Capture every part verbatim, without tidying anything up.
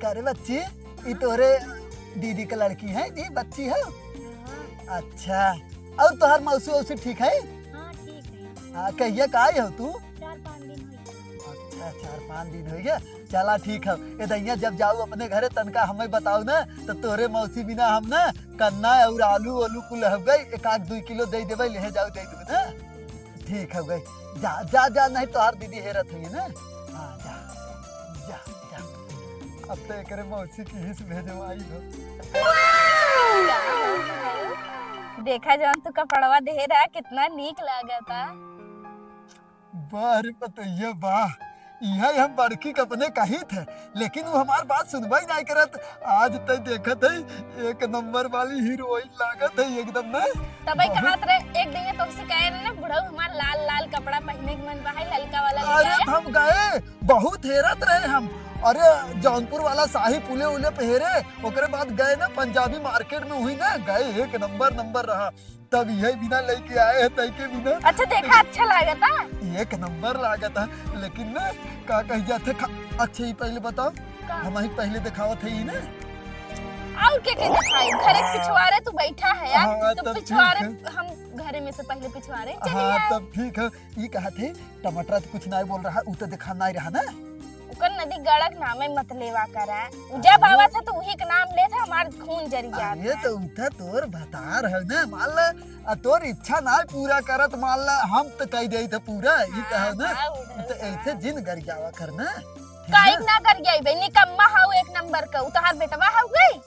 अरे बच्ची, ई तोहरे दीदी के लड़की है, ई बच्ची है? हाँ। अच्छा, और तोहर मौसी वौसी ठीक है? हाँ, ठीक है। हाँ, कहिया का आई हो तू? चार पाँच दिन हो गया। अच्छा, चार पाँच दिन हो गया। चला ठीक है, ए दैया जब जाऊ अपने घरे तनका हमें बताऊ ना, तो तोहरे मौसी बिना हम ना कन्ना और आलू ओलू कुल हो गई, एक आध दुई किलो दे देबे, ले जाऊ दे देबे ना। ठीक हो गई, जा जा जा, नहीं तोहार दीदी हेरत हुई ना। हाँ, जा जा जा। अब तो एकरे मौसी की हिस भेजवाई हो। देखा जौन तू कपड़वा देहे रहा, कितना नीक लागता। वाह रे पतोहिया वाह, इहे हम बड़की के अपने कही थे, लेकिन वो हमार बात सुनबे नहीं करत। आज तय देखत है, एक नंबर वाली हीरोइन लागत है एकदम ना। तबे बहुत कहत रहे, एक दिन ये तुमसे कहे रहे ना, बुढ़ऊ हमार लाल लाल कपड़ा पहने के मन बा है, ललका वाला अरे लेके आया। हम गए, बहुत हेरत रहे हम। अरे जौनपुर वाला शाही पुले उले पहरे, ओकरे बाद गए ना पंजाबी मार्केट में हुई ना, गए एक नंबर नंबर रहा। तब यही बिना लेके आए हैं, तई के बिना। अच्छा, देखा, अच्छा लागता। एक नंबर लागता, लेकिन ना, का कही जात है, खा-, अच्छा, ये पहले बताओ, का? हम ही पहले दिखावत है, ये ना? और के के दिखाई? घरे के पिछवारे तू बैठा है यार, हाँ, तो तब ठीक पिछवारे है। हम घरे में से पहले पिछवारे चले हाँ, आए। तब ठीक है। ये कहा थे, टमाटर तो कुछ नहीं बोल रहा, उ तो दिखा नहीं रहा ना। ओकर नदी गड़क नामे मत लेवा करा। उ जब अरे। आवत है तो उही के नाम लेत है, हमार खून जरि जात अरे है। तो उ तो तोर भतार है ना, मान ला, आ तोर इच्छा ना पूरा करत, मान ला, हम तो कह देई थे पूरा, ये हाँ, कहो ना, हाँ, उ तो उधर ऐसे का। जिन गरियावा करना, ठीक काहे है? ना गरियाई बे, निकम्मा हऊ एक नंबर का, उ तोहार बेटवा हऊ गई।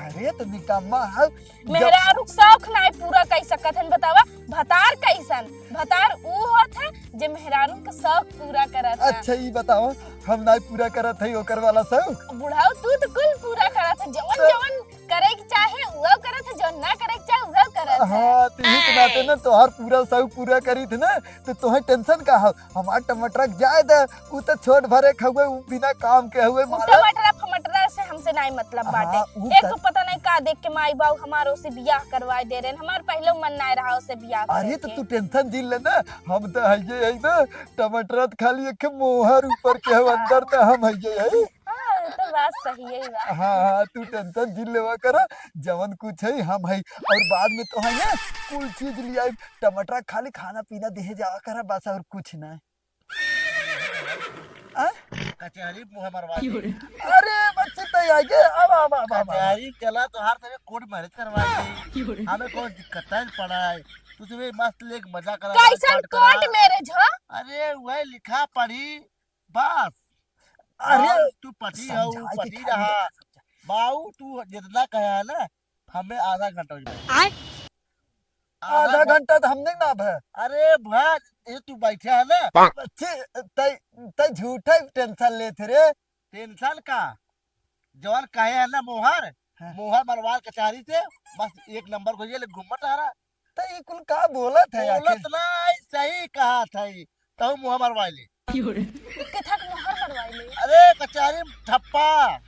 अरे तो निकम्मा हऊ, जब मेहरारू के शौक नाई पूरा कई सकत हन, बतावा, भतार कैसन? भतार ऊ होत है जे मेहरारू के शौक पूरा करत है। अच्छा, ई बताओ, हम नाई पूरा करत है ओकर वाला शौक? बुढ़ऊ, तू तो कुल पूरा करत है, जवन तो जवन करे के चाहे, उहो करत है, जवन ना करे के चाहे, उहो करत है। हाँ, तो यही के नाते ना, तोहार पूरा शौक पूरा करी थे ना, तो तोहे टेंशन का हो? हमार टमाटर के जाए दे, उ तो छोट भरे के हुए, उ बिना काम के हुए, उ मारा। टमाटरा फमाटरा से हमसे नाई मतलब हाँ, बाटे। उ एक कर- तो पता नहीं का देख के माई बाऊ हमारो से बियाह करवाए दे रहे हैं। हमार पहले मन नाई रहा उसे बियाह करे अरे तो के। तू टेंशन जिन ले ना, हम तो हइये है ना, टमाटर तो खाली एक मोहर ऊपर के हो, अंदर तो हम हइये है। हाँ, उ तो बात सही है बा। हाँ, हाँ, तू टेंशन जिन लेवा करा, जवन कुछ है हम है, और बाद में तो है ना, कुल चीज लियाई, टमाटर खाली खाना पीना देहे जावा करा, बस और कुछ ना। आ? कचहरी मुँह मरवा दे। अरे बच्ची तो आगे, अब, अब, अब, अब, अब। कचहरी चला तो हर तरह कोर्ट मैरिज करवा दे। हमें कौन दिक्कत है पड़ा है? तू तुम्हें मस्त लेके मजा करा, कैसन पार्टी करा। कोर्ट मैरिज हो? अरे वही लिखा पढ़ी बस। अरे बाऊ, तू पति हो, समझाए के पति खाली रहा। बता, समझा। बाऊ, तू जितना कहा है ना, हमें आधा घंटा हो जाए। आय? आधा आधा घं- घंटा तो हमने ना भे। अरे भाई, ये तू बैठा है ना। बच्ची, तै, तै झूठे टेंशन लेत रे। टेंशन का? जवन कहे है ना मोहर, हाँ। मोहर मरवाल कचहरी से, बस एक नंबर को ये ले घूमत आ रहा। तो ये कुल का बोलत है आखिर? बोलत ना, सही कहा था ये। तहु मुँह मरवाई ले। कथक मोहर मरवाई ले। अरे कचहरी में ठप्पा।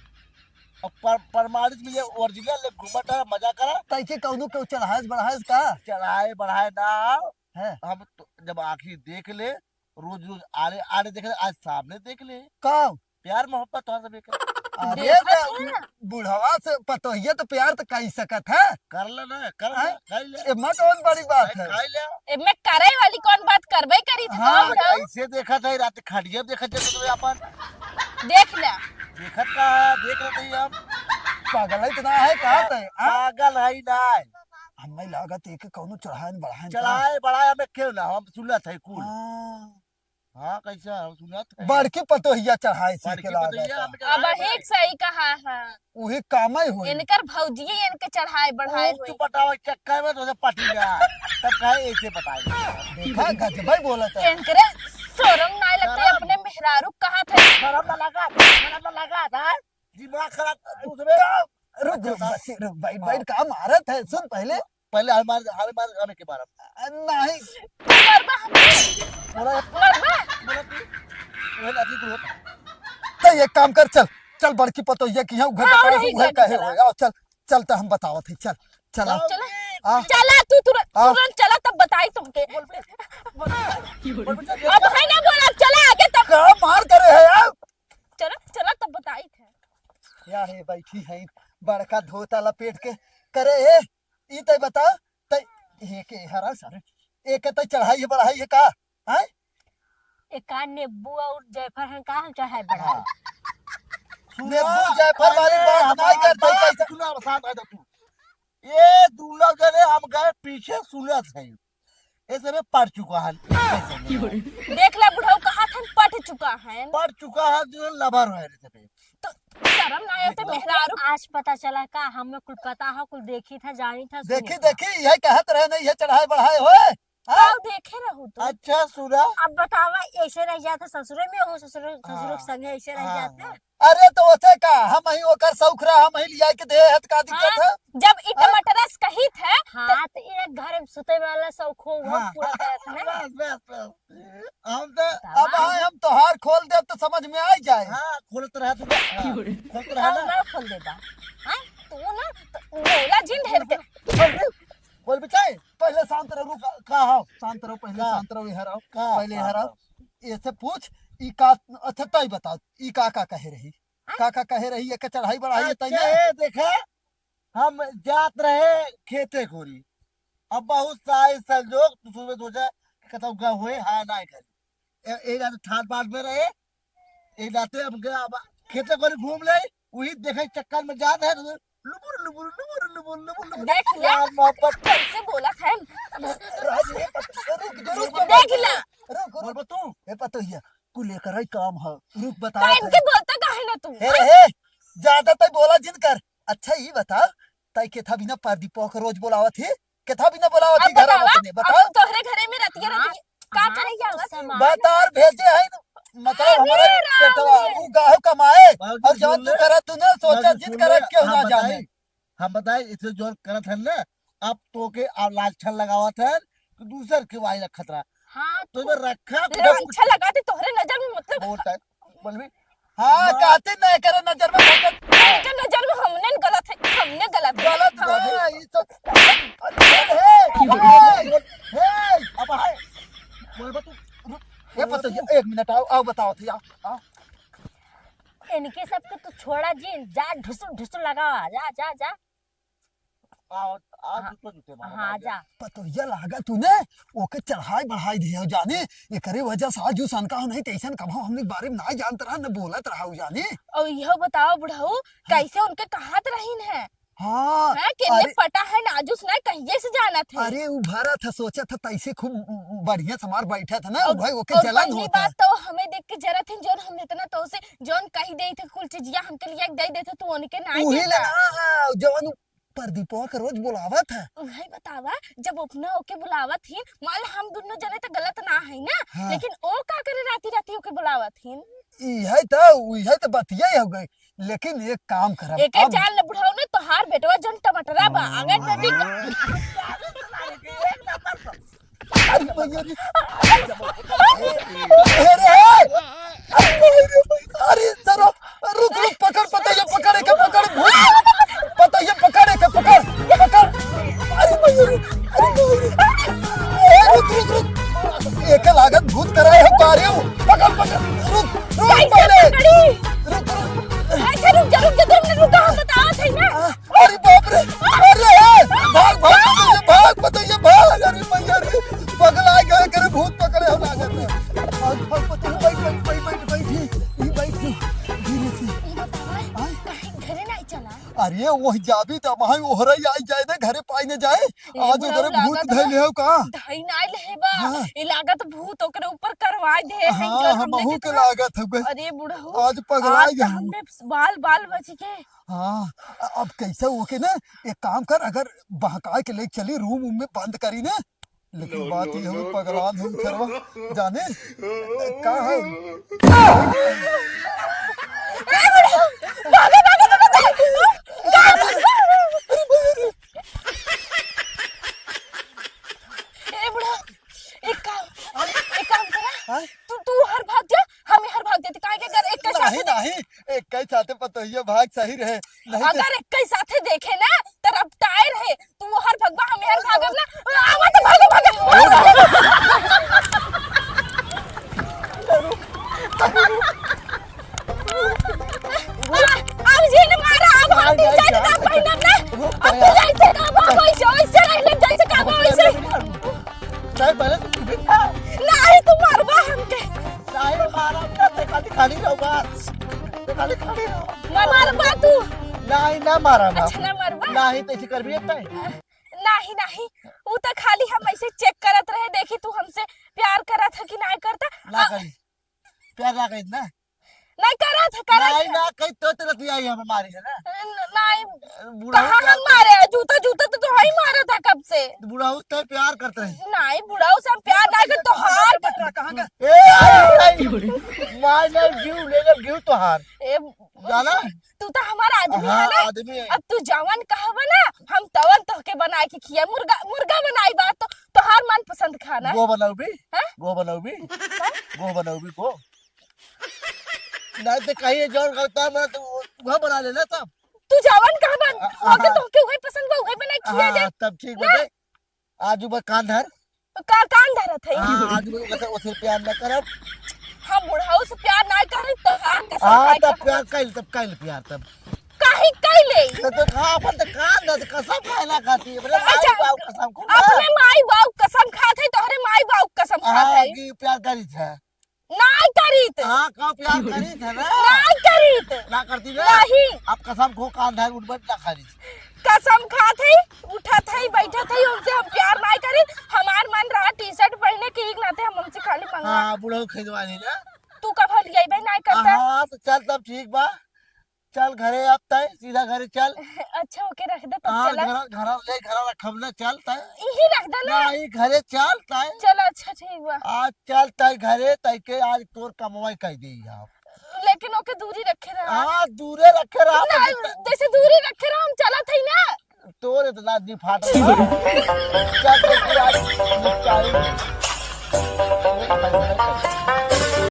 और पर-, प्रमाणित मिले, ओरिजिनल ले घूमत है, मजा करा। तैके कौनो केहू चढ़ाएस बढ़ाएस का? चढ़ाए बढ़ाए ना। हैं? हम तो जब आँखी देख ले, रोज रोज आड़े, आड़े देख ले, आज सामने देख ले। का? प्यार मोहब्बत तोहर से बेकर। अरे देखत तो है। बुढ़वा से पतोहिया तो प्यार तो कई सकत है। कर ले ना, कर ले, हैं? खाई ले। एमा कौन बड़ी बात है? खाई ले। एमे करे वाली कौन बात करबे करी था, हाँ। बुढ़ऊ? ऐसे देखत है, रात खड़िया देखत जब तुम्हें अपन। देख ले। देखत का है, देख लेते ही हम। पागल है इतना है, कहा तै, हाँ? पागल है ना। हमें लागत है कि कौनो चढ़ाए बढ़ाए का। चढ़ाए बढ़ाए हमें क्यों ना, हम सुनत है कुल। हाँ। हाँ, कैसे हम सुनत है? बड़की पतोहिया चढ़ाए से बड़की के लागत पतोहिया है। हमें अब चढ़ाए एक बढ़ाए। सही कहा है। उही कामे होई। इनकर भौजिये इनके चढ़ाए बढ़ाए खूब होई। तू पटावा चक्कर में तो पटी गया। तब कहे ऐसे बताए। देखा, गजबे बोलत है। इनकरे शरम नाई लगता है, शरम। अपने मेहरारू कहा था। शरम ना लगा, शरम ना लगा था। दिमाग खराब, तू उसमें का? रुक, रुक, बच्ची, रुक, बैठ, हाँ। बैठ, का मारत है? सुन पहले। पहले हमारे, हमारे मार, हमें के मारब। अ, नहीं। तू मरबा हमके? बोला, मरबा? बोला तू, वह लाठी को होता। तो एक काम कर, चल, चल बड़की पतोहिया की यहाँ घर हाँ, बताओ, नहीं घर जाके कहे चला। हो, आओ, चल, चल तो हम बतावत है, चल, चल, आओ। चला, आ। चला, तू तुरंत, आ। तुरंत चला, तब बताई तुमके। बोल बे, बोल बे, चल, अब चल। है ना बोला, चला आगे तब। का मार करे है यार? चला, चला तब बताई थे। या हे बैठी है, बड़का धोता लपेट के। करे ए, ई तै बता, तै, हे के हरा सर, ए के तै चढ़ाई है, बढ़ाई है का? हैं? ए का नींबू और जायफल हैं का हम चढ़ाई बढ़ाई? हाँ। सुना, नींबू जायफल वाली अरे, बात हमार नहीं करते, बात कैसे? सुना, शांत रह जा तू। ये दूनो जने हम गए पीछे सुनत है, ये सबे पड़ चुका है। देख ला बुढ़ऊ, कहा था पट चुका है। पड़ चुका है, जो लबर है रे सबे। तो शर्म ना आए तो मेहरारू। आज पता चला का? हमें कुल पता हो, कुल देखी था, जानी था, सुनी देखी, था। देखी, यही कहत रहे नहीं, ये चढ़ाए बढ़ाए होए। हाँ? का देखे रहू तू? अच्छा, सुना। अब बतावा, ऐसे रह जाते ससुरे में हो, ससुरे, ससुरे के हाँ। संगे ऐसे रह हाँ, जाते? हाँ। अरे तो ओसे का, हम ही ओकर शौक रहा, हम ही लिया के दे हत, का दिक्कत हाँ, है? जब ई हाँ? टमाटरस कही थे, हाँ, तो एक घर में सुते वाला शौक हो, वो हाँ। पूरा करत है। बस, बस, बस। हम तो बतावा। अब आए, हम तोहार खोल देब तो समझ में आ जाए। हाँ, खोलत रहा तू। हाँ, खोलत रहा हम ना। ना खोल देबा। हाँ? तू ना, तो बोला जिन ढेर के। बोल बे, बोल बे, चाहे पहले शांत रहो, रुक, का हो? शांत रहो, पहले का? शांत रहो, इहर आओ। का? पहले इहर आओ। शांत रहो। ऐसे पूछ, ई का, अच्छा, तय बता, ई का, का कहे रही? हाँ? का, का कहे रही, एक चढ़ाई बढ़ाई, तय अच्छा, ना? ए, देखा, हम जात रहे खेते खोरी। अब बहुत सारे संजोग, तू सुबह सोचा कि कतौ गए हुए, हाँ, ना करे। ए, एक आदमी ठाट बाट में रहे, एक जाते हम गए, अब खेते खोरी घूम ले, वही देखे चक्कर में जात है, तो लुबुर, लुबुर, लुबुर, लुबुर, लुबुर, लुबुर। देख ले, प्यार मोहब्बत। कैसे बोला है? राज, ये पत-, रुक, रुक, रुक, देख ले। रुक, रुक। बोल बे तू। ए पतोहिया, कुल एकर ही काम है। रुक, बता तो इनके बोलता काहे ना तू? हे रे, हे, ज्यादा तय बोला जिन कर। अच्छा, ई बता, तय केथा बिना परदीपवा के रोज बोलावत ही? केथा बिना बोलावत ही अब घरा में बतावा, अपने? अब बताओ। तोहरे घरे में रतिया हाँ, रतिया का हाँ, करे तो जावत? सामान। बतार भेजे है न, मतलब अरे हमारे राम पेटवा, रे। उ गाहु कमाए, बाबूजी और जौन सुन तू ले। करत तू ना, सोचा बाबूजी जिन सुन करत ले, केहू हम ना बताई, जाने। हम बताई, इसे जौन करत है ना, अब तोके आ लाछन लगावत है, तो दूसर के वाई रखत रहा। हाँ, तो तो इधर रखा, लाछन लगाते तोहरे नजर में मतलब होता है। बोल भी। हाँ, हाँ। कहते ना करे नजर में भटक। इनके नजर में हमने न गलत है, हमने गलत है। गलत हाँ। है, ई तो। अरे, हे, हे, हे, अब है। बोल बा तू, रुक। ए, पतोहिया, एक मिनट, आओ, आओ, बताओ थी, आओ, आओ। इनके सबके तू छोड़ा जिन, जा ढुसुर, ढुसुर लगावा, जा, जा, जा। आओ, आओ, हाँ। जूते, जूते मारो, हाँ, आओ, जा। पतोहिया लागा तूने, ओके चढ़ाई बढ़ाई दिया जाने, एकरे वजह से आज उस अनका नहीं, तैसन कभो हमने के बारे में ना जानत रहा, न बोलत रहा उ जाने। और यह बताओ बुढ़ऊ, हाँ। कैसे उनके कहत रहीन है? हाँ, हैं, केने अरे पटा है नाजुस ना, कहिए से जानत है? अरे, उ भरा था, सोचा था, तैसे खूब बढ़िया से हमार बैठा था ना, और, भाई, ओके और जलन पहली होता बात है। तो हमें देख के जरत है, जौन हम इतना तो से, जौन कही दे थे, कुल चीजिया हमके लिए दे देते, तू उनके ना उही ले देता। ना, जौन परदीपवा के रोज बुलावत है। उहे बतावा, जब अपना ओके बुलावत ही, मान ला हम दुनो जने त गलत ना है ना, हाँ। लेकिन ओ का करे राती राती ओके बुलावत ही? इहे त, इहे त बतिया हो गई। लेकिन एक काम करब, एके अब जान ले बुढ़ऊ ने, तोहार बेटवा जौन टमाटरा बा, हाँ। अगर नदी अरे भैया रे। अरे, अरे, अरे, अरे, जरा, रुक, रुक, पकड़, पतैया, पकड़, एके पकड़, भूत, पतैया, पकड़, एके पकड़, पकड़। अरे भैया रे, अरे भैया रे। ए, रुक, रुक, रुक। एके लागत भूत कराए हो, का रे हो? पकड़, पकड़, रुक, रुक, कैसे पहले। पकड़ी? रुक, रुक। ऐसे रुक जा, रुक जा, दो मिनट रुका, हम बतावत है ना। अरे बाप रे, अरे, ए, भाग, भाग, पतैया, भाग, पतैया, भाग, अरे भैया रे, पगला गए, करे भूत पकड़े हो लागत है। भाग, भाग, पतैया, बैठ, बैठ, बैठ, बैठ, बैठ, ई बैठ, धीरे से। ई बतावा, आय? कहीं घरे नहीं चला? अरे, वही जाबी त वहाँ ओहरे आई जाए दे, घरे पाई न जाए। ए, आज बुढ़ऊ ओकरे भूत लागत धइले हो का? धई ना ले बा। हाँ। ई लागत भूत ओकरे ऊपर करवाए दे, हाँ, कहीं जो हमने हमहू के कितना लागत हवे। अरे बुढ़ऊ, आज पगला आज तो गए हम। हमने बाल, बाल बच के। हाँ, अ-, अब कैसे ओके ना, एक काम कर, अगर बहकाए के लेके चली, रूम, रूम में बंद करी ना, लेकिन बात ये हुई, पगलान हुई थरवा, जाने, का है? ए बुढ़ा, एक काम, एक काम करा, हाँ? तू, तू हर भाग जा, हम हर भाग जाते, काहे के अगर एक के साथ नहीं, नहीं, एक के साथ पतोहिया भाग सही रहे, नहीं तो अगर एक के साथ देखे ना, तो रपटाए रहे, तू हर भगवा, हम हर भागब ना, आवा तो भागो, भागो। आ, आ, जी ने चाहे पहले तू भी खा। नहीं, तू मरबा हमके। नहीं मारा, ना, ते खाली खड़ी रहो बस। ते खाली खड़ी रहो। मरबा तू। नहीं, ना मारा ना। अच्छा, ना मरबा? नहीं, तो ऐसे कर भी एक time। नहीं, नहीं, उ तो खाली हम ऐसे check करत रहे, देखी तू हमसे प्यार करत है कि नहीं करता। ना अ- करी, प्यार ना करी ना। नहीं करत है, करत नहीं, है। ना करी तो तेरा दिया ही हमें मारी है ना। न-, नहीं, बुढ़ऊ कहाँ क्या हम मारे हैं? जूता, जूता तो, तो वही मारा था कब से। बुढ़ऊ तो प्यार करते हैं। नहीं, बुढ़ऊ से हम प्यार नहीं करते, तोहार कहाँ का? ए, आई, आई, मार ना, जीव ले ले, जीव तोहार। ए, जाना? तू तो हमारा आदमी हाँ, है ना? आदमी है। अब तू जवन कहबा ना, हम तवन तोहके बनाए के खिया। मुर्गा, मुर्गा बनाई बा तो तोहार मनपसंद खाना। गो बनाऊ भी? हाँ? गो बनाऊ भी? हाँ? गो बनाऊ भी, गो? नहीं तो कहिए जौन कहता मैं तो वो, वो बना लेना तब। तू जवन कहबा, आ, ओके हाँ। तोहके उहे पसंद बा, उहे बनाए खिया हाँ, जाए। तब ठीक ना? बा। आजू बा कान धर। का कान धरत है? हाँ, आजू बा ओसे, ओसे प्यार न करब। हम बुढ़ऊ से प्यार ना करी, तोहार कसम हाँ, खाई तब कहबा। प्यार कइल, तब कइल प्यार तब। काहे कइले? तो, तो हाँ, अपन तो कान धर, कसम खाए ना खाती है, बोले, अच्छा, माई बाप कसम खूब अपने माई बाप कसम खात है, तोहरे माई बाप कसम खात हाँ, है। कि प्यार करी था। नाई करीत। हाँ, का प्यार करीत है ना? नाई करीत। ना करती ना? नहीं। अब कसम खो कान धार उठ बैठ ना करीत। कसम खात है, उठत है, बैठत है, उनसे हम प्यार नाई करीत। हमार मन रहा T-shirt पहने के, एक नाते हम उनसे खाली मंगा। हाँ, बुढ़ऊ खरीदवा ली ना। तू कब हल गई भाई नाई करता? हाँ, तो चल तब ठीक बा। चल घरे अब तय, सीधा घरे चल। अच्छा, ओके, रख दे, तब हाँ, चला। घरा, घरा ले, घरा रखब ना, चल तय। यही रख दे ना। ना, ई घरे चल तय। चलो, अच्छा, ठीक बा। आज चल तय घरे, तय के आज तोर कमवाई कई देई हम। लेकिन ओके दूरी रखे रहा। हाँ, दूरे रखे रहा, ना, पर जैसे दूरी रखे रहा, हम चलत हई ना। तोर इतना जी फाट रहा। चल तय के आज निपटाई।